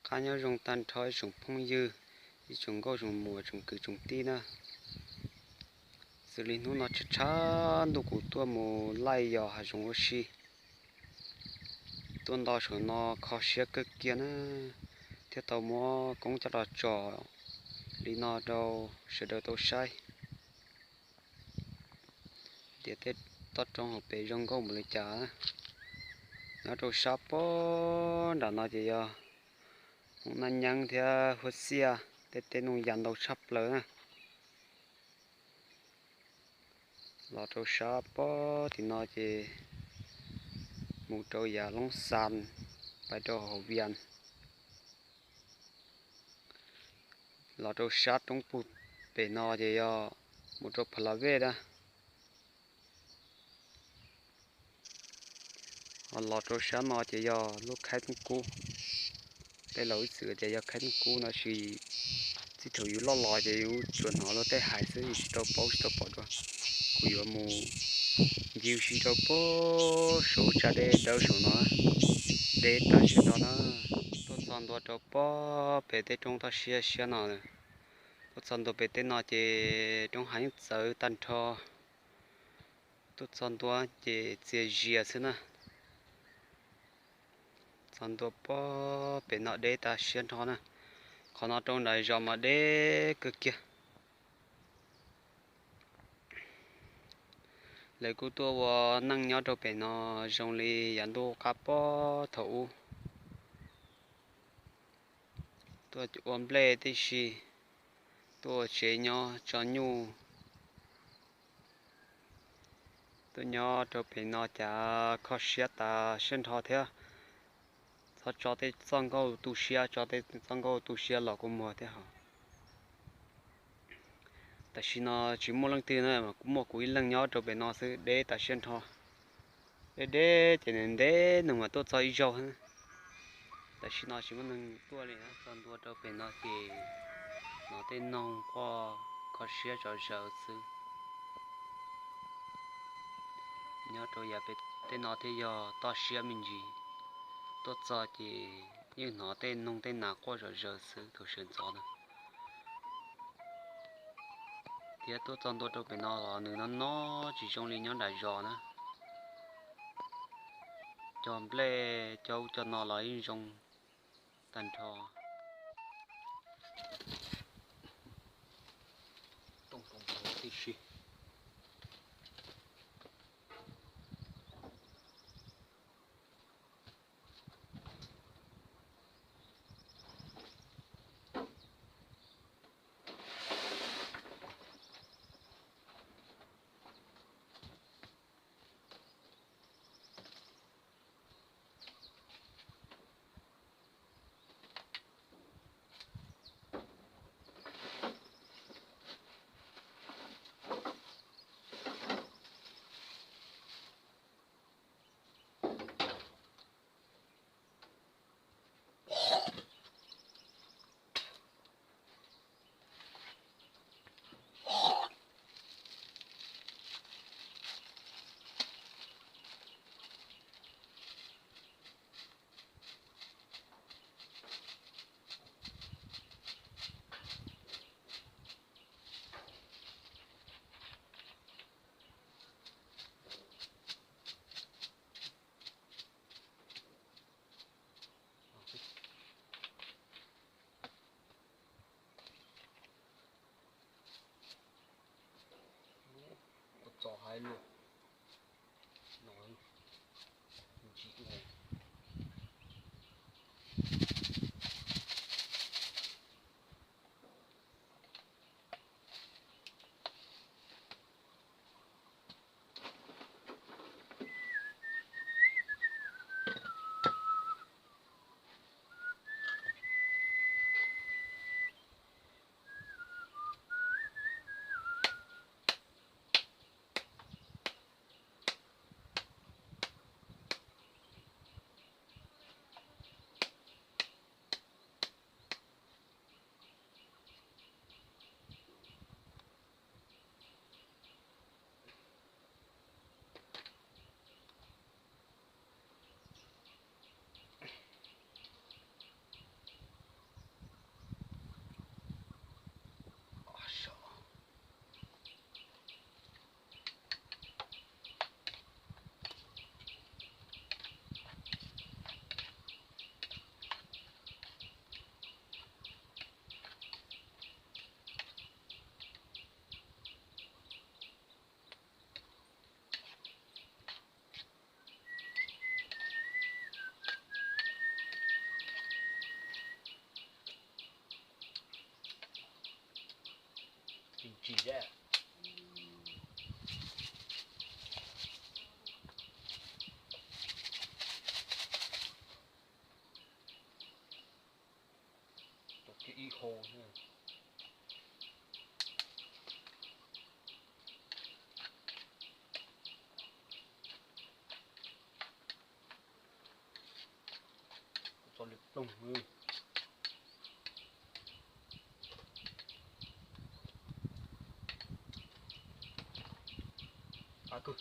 Qab nyob zoo tag nrho ib tsoom phooj ywg, ib tsoom nkauj tsoom muam tsoom kwv tsoom tij na. Xws li hnub no tshav tshav ntuj kuv tuaj mus laij yos hav zoov ua si, tuaj nto saum no kho siab kawg kiag na, thiaj tau muab koob coj los tso li no rau sawv daws tau saib tias tej toj roob hauv pes zoo nkauj npaum li cas. Nyob rau sab pob nram no ces yog Hmoob Nab Nyeeb thiab Huab Xiaj tej teb noog ya ntau tshaj plaws na. Los rau sab pob tim no ces mus rau yav Loob Xas, pais rau hauv Vias. Los rau sab roob puag pem no ces yog mus rau Pha La Vej na. Ho los rau sab no ces yog lub Khaib Koob Kub. Tej laus ib txwm tias yog Khaib Koob Kub no sis txij thaum yus loj los ces yus tsuas hnov luag tej hais xwb, yus tsis tau paub tsis tau pom dua. Kuv yuav mus ncig ua si rau puag saum tsag deb dawb saum no, deb tas siab nrho na. Tuaj txog ntua rau puag pem tej roob toj siab siab no, tuaj txog ntua pem tej no ces roob hav yeej txawv tag nrho. Tuaj txog ntua ces txias zias xwb na. Txog ntua puag pem no deb tas siab nrho na. Qhov no rau nram zos mas deb kawg kiag. Lawv kuj tuaj ua neej nyob rau pem no zoo li yav ntuj qab pob thaum ub. Tuaj ua nplej tib si, tuaj ua tsev nyob tso nyuj. Tuaj nyob rau pem no cas kho siab tas siab nrho thiab. Txhob tso tej txoj nkauj tu siab, tso tej txoj nkauj tu siab los kua muag thiab hos. Tam sim no tsis muaj leej twg na, kuv muaj kuv ib leeg nyob rau pem no xwb, deb tas siab nrho. Deb deb ces ntev ntev nws mam tuaj txog ib zaug. Tam sim no tsis muaj neeg tuaj li, txog ntua rau pem no ces hnov tej noog quaj kho siab zom zaws xwb. Nyob rau yav pem tej no thiaj yog toj siab me ntsis. Tuaj txog ces yeej hnov tej noog tej nas quaj zom zaws xwb thaum sawv ntxov na. Thiab tuaj txog ntua rau pem no los nws no no tsis zoo li nyob nram zos na. Cog nplej cog ub cog no los yeej zoo tag nrho. Tib si. Ua txo haib luaj no, ntsim ua. Tsis dab. Ib hau. Txog li ploog. A kawg.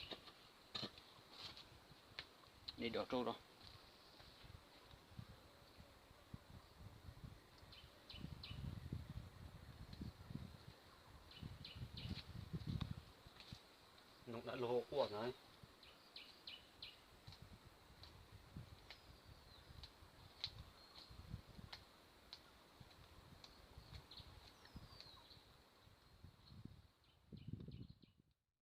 De dov rau los. Noo dab laug quaj na.